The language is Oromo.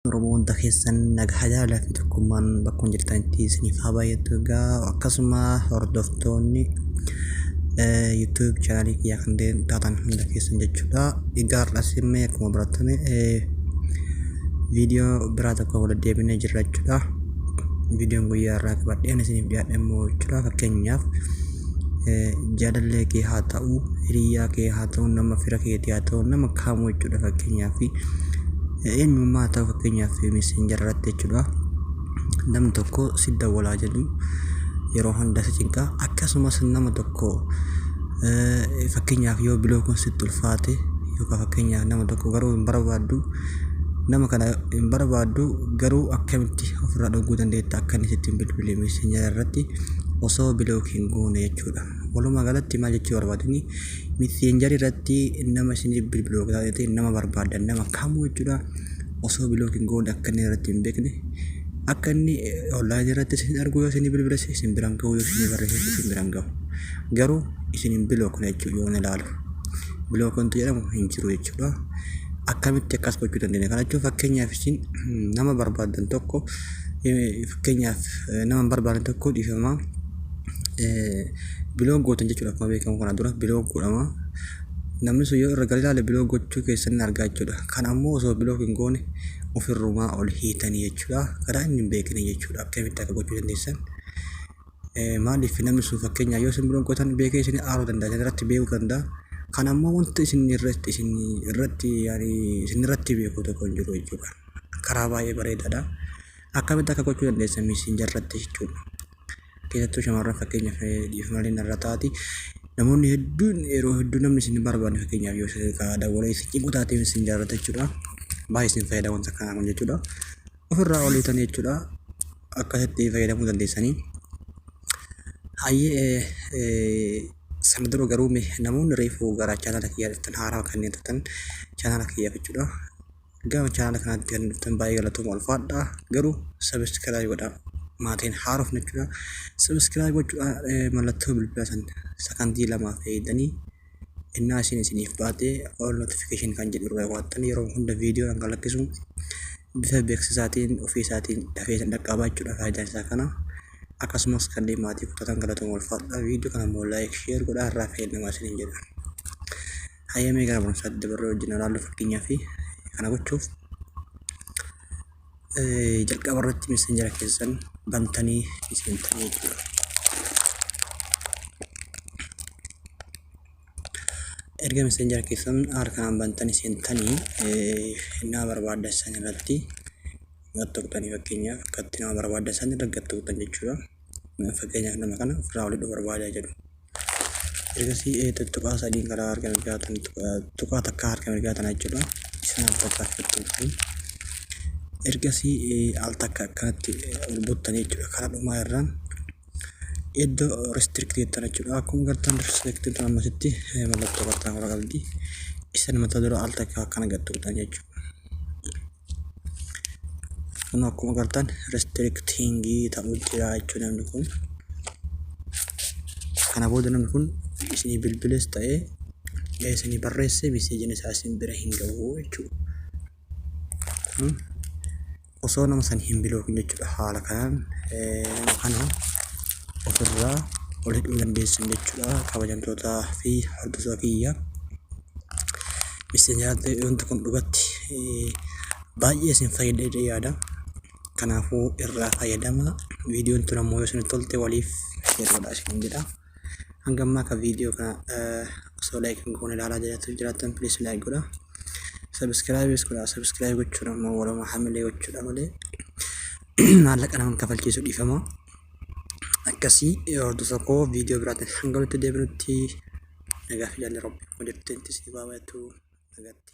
Oromoo hunda keessan nagaa jaalalaa fi tokkummaan bakkuma jirtanitti isiniif haa baay'atu. Egaa akkasuma hordoftoonni YouTube chaanalii kiyyaa kan taatan hunda keessan jechuudha. Egaa har'as immoo akkuma baratame viidiyoo biraa tokko walitti deebinee jirra jechuudha. Viidiyoon guyyaa har'aa qabadheen isiniif dhiyaadhe immoo jechuudha. Fakkeenyaaf jaalallee kee haa ta'u, hiriyyaa kee haa ta'u, nama fira keetii haa ta'u, nama kamuu jechuudha. Fakkeenyaaf eenyummaa haa ta'u, fakkeenyaaf Messenger irratti jechuudha. Namni tokko si dawwalaa jedhu yeroo hunda si cinqa. Akkasumas nama tokko fakkeenyaaf yoo blockuun sitti ulfaate, yookaan fakkeenyaaf nama tokko garuu hin barbaaddu, nama kana hin barbaaddu, garuu akkamitti ofirraa dhowwuu dandeetta akka inni sitti hin bilbile Messenger irratti osoo block hin goone jechuudha. Walumaa galatti maal jechuu barbaadani, Messenger irratti nama isin bilbilu ta'e, nama barbaadan, nama kamuu jechuudha, osoo block hin goone akka inni irratti hin beekne, akka inni online irratti isin argu, yoo isin bilbilas isin biraan gahu, yoo isin barreesses isin biraan gahu, garuu isin hin blockne jechuudha. Yoo ilaalu block wanti jedhamu hin jiru jechuudha. Akkamitti akkas gochuu dandeenya? Kana jechuun fakkeenyaaf isin nama barbaadan tokko, fakkeenyaaf nama hin barbaadne tokko, dhiifama, block gootan jechuudha. Akkuma beekamu kana dura block godhama. Namni sun yoo irra gadi ilaale block gochuu keessan argaa jechuudha. Kana ammoo osoo block hin goone ofirrumaa ol hiitanii jechuudha. Karaa inni hin beekne jechuudha. Akkamitti akka gochuu dandeessan? Maaliif namni sun fakkeenyaaf yoo isin block gootan beekee isin aaruu danda'a, isin irratti beekuu danda'a. Kana ammoo wanti isin irratti yaani isin irratti beeku tokko hin jiru jechuudha. Karaa baay'ee bareedaadha. Akkamitti akka gochuu dandeessan Messenger irratti jechuudha. Keessattuu shamarran fakkeenyaaf, dhiifama irra taati. Namoonni hedduun yeroo hedduu namni isin hin barbaanne fakkeenyaaf yoo isin dawwalee isin cinqu taatee Messenger irratti jechuudha. Baay'ee isin fayyada wanta kanaa kun jechuudha. Ofirraa ol hiitanii jechuudha. Akkasitti fayyadamuu dandeessanii. Hayyee, sana dura garuu namoonni reefu gara chaanala kiyyaa dhuftan, haaraa kanneen taatan chaanala kiyyaaf jechuudha. Gama chaanala kanaatti kan dhuftan baay'ee galatooma, ulfaadha. Garuu subscribe godhaa. Maatiin haarofne jechuudha. Subscribe gochuudhaan mallattoo bilbilaa san sakandii 2f eegdanii innaa isin isiniif baatee all notification kan jedhu irra waattan, yeroo hunda viidiyoo kan kalaqqisu bifa beeksisaatiin ofii isaatiin dafee isin dhaqqabaa jechuudha, faayidaan isaa kana. Akkasumas kanneen maatii kutatan galatooma, ulfaadha. Viidiyoo kana immoo like, share godhaa, irraa fayyadamaa isiniin jedha. Hayyamee gara barumsaatti dabarree wajjin ilaallu. Fakkeenyaaf kana gochuuf jalqaba irratti Messengera keessan bantanii seentanii jechuudha. Erga Messengera keessan haala kanaan bantanii seentanii, nama barbaaddan san irratti gad tuqxanii, fakkeenyaaf akkatti nama barbaaddan san irra gad tuqxan jechuudha. Fakkeenyaaf nama kana ofirraa olii barbaadaa jedhu. Ergasii tuttuqaa sadiin karaa harka mirgaa tuqaa takka harka mirgaa tana jechuudha. Isin al takka tuttuqxanii ergasii al takka akkanatti ol buttanii jechuudha. Karaa dhumaa irraan iddoo restrict jettan jechuudha. Akkuma gartan restrict ammasitti mallattoo qaxxaamura qabdi. Isan mata dura al takka akkana gad tuqxan jechuudha. Kun akkuma gartan restricting ta'uu jira jechuudha namni kun. Kana booda namni kun isinii bilbiles ta'ee isinii barreesse messageiin isaa isin bira hin gahu jechuudha. Osoo nama san hin blockin jechuudha. Haala kanaan nama kana ofirraa ol hidhuu dandeessan jechuudha. Kabajamtootaa fi hordoftoota kiyya. Messengeratti wanti kun dhugatti baay'ee isin fayyada jedhee yaada. Kanaafuu irraa fayyadama. Viidiyoon tun ammoo yoo isinitti tolte waliif share godhaa isiniin jedha. Hanga ammaa kan viidiyoo kana osoo like hin goone ilaalaa jiraattan, please like godhaa. Subscribeis godhaa. Subscribe gochuun ammoo waluma hamilee gochuudha malee maallaqa nama kafalchiisu, dhiifama. Akkasii hordoftoota koo, viidiyoo biraatiin hanga walitti deebinutti nagaa fi jaalala Rabbi akkuma jirtanitti isiniif haa baay'atu, nagaatti.